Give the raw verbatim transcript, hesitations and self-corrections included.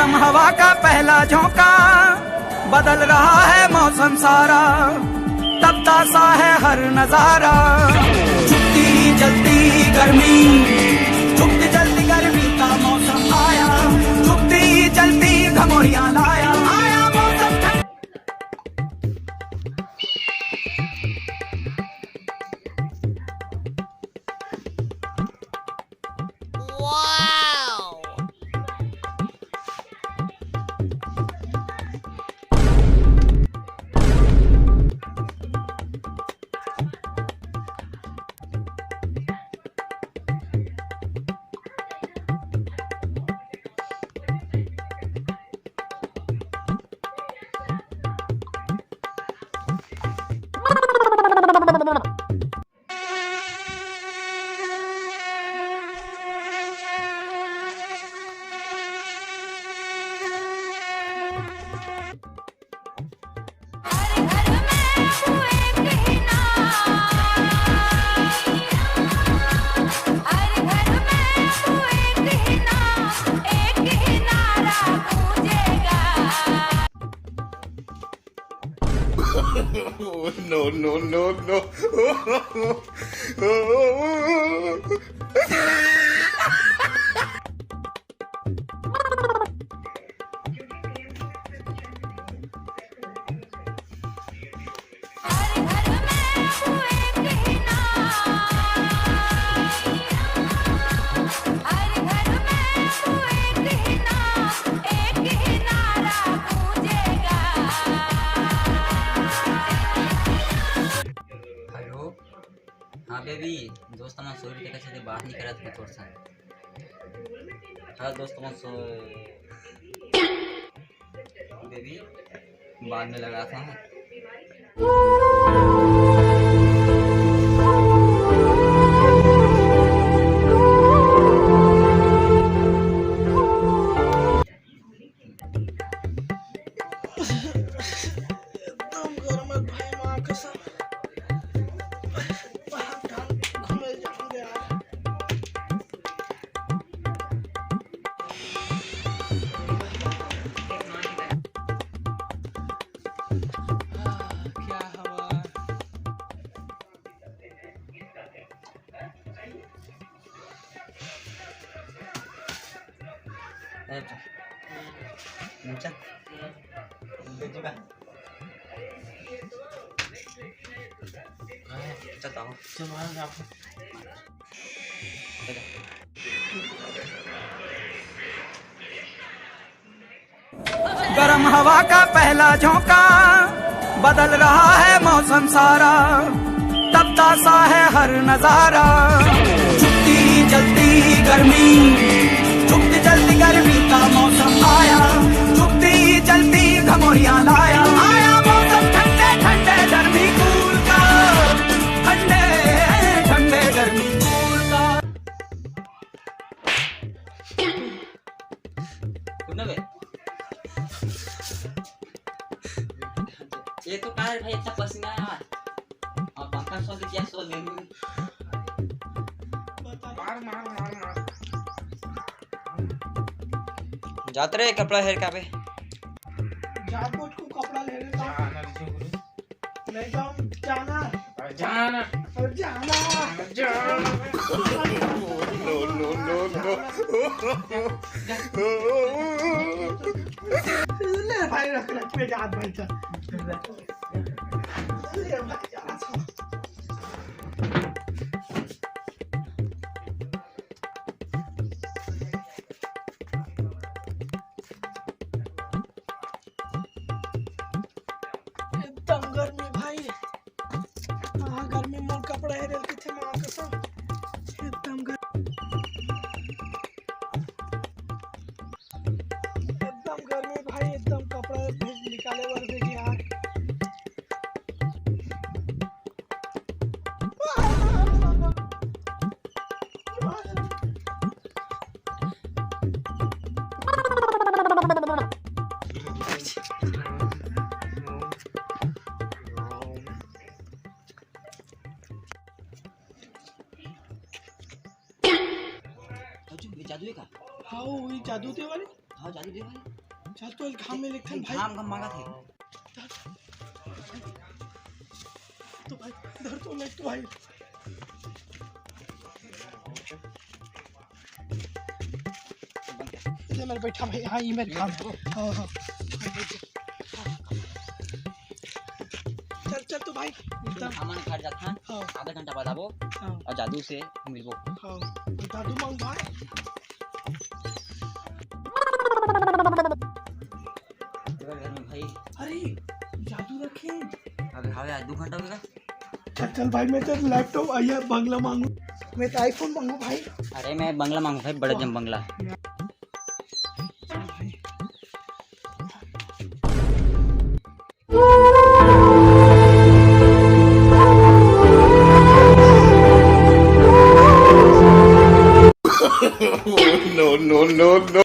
हवा का पहला झोंका, बदल रहा है मौसम सारा, तपता सा है हर नजारा। झुकती जलती गर्मी, झुकती जलती गर्मी का मौसम आया, झुकती जलती घमोरियां लाया, आया मौसम ठंडा। No, no, no, no. Hello। हाँ baby, दोस्त मन सोए रहिथे, कइसे बात नइ करत हे तोर संग। हाँ दोस्त मन सोए। Baby, बाद में लगाथंव। एकदम गरम हे भाई, माँ कसम। बाहर घूमे जाऊंगे यार। आह, क्या हवा। ए, चल। चल। चल, आओ। चल, आओ, आओ। गरम हवा का पहला झोंका, बदल रहा है मौसम सारा, तपता सा है हर नजारा। झुकती जलती गर्मी, झुकती जलती गर्मी का मौसम आया, झुकती जलती घमोरियां लाया, आया मौसम ठंडे ठंडे गर्मी कूल का, ठंडे ठंडे गर्मी कूल का। कुछ ना बे। ये तो का हे भाई, इतना पसीना आ रहा है। अब पंखा सो के क्या सो लेंगे? मार, मार, मार, मार। जात रहे कपड़ा हेर का बे। जात को कपड़ा ले लेता। नहीं तो हम जाना। अरे जाना। अरे जाना। अरे जाना। No, no, no, no। ले भाई, रख, रख, मैं जात भाई, चल। ले भाई, जात। एकदम गर्मी भाई, हाँ, गर्मी मोर कपड़ा हेरे ल किथे माँ कसम, एकदम गर्मी, एकदम गर्मी भाई, एकदम कपड़ा भेज निकाले बर भेज यार। जादू, ये जादू है का? हाँ, वो वही जादू थे वाले। हाँ, जादू दे भाई। चल तो घाम में लेखन भाई। घाम घाम मांगत हे। तो भाई, इधर तो लेट तो भाई। इधर मेरे बैठा भाई, हाँ, ये मेरे काम। हाँ, हाँ। चल, चल तो भाई, एकदम। सामान घर जात हन। हाँ। आधा घंटा बाद आबो। हाँ। और जादू से मिलबो। हाँ। जादू मांग भाई। तेरा घर में भाई। अरे, जादू रखे। अबे हाँ यार, दो घंटा हो गया। चल, चल भाई, मैं तो लैपटॉप, ये बंगला मांगू। मैं तो iPhone मांगू भाई। अरे, मैं बंगला मांगू भाई, बड़ा जम बंगला।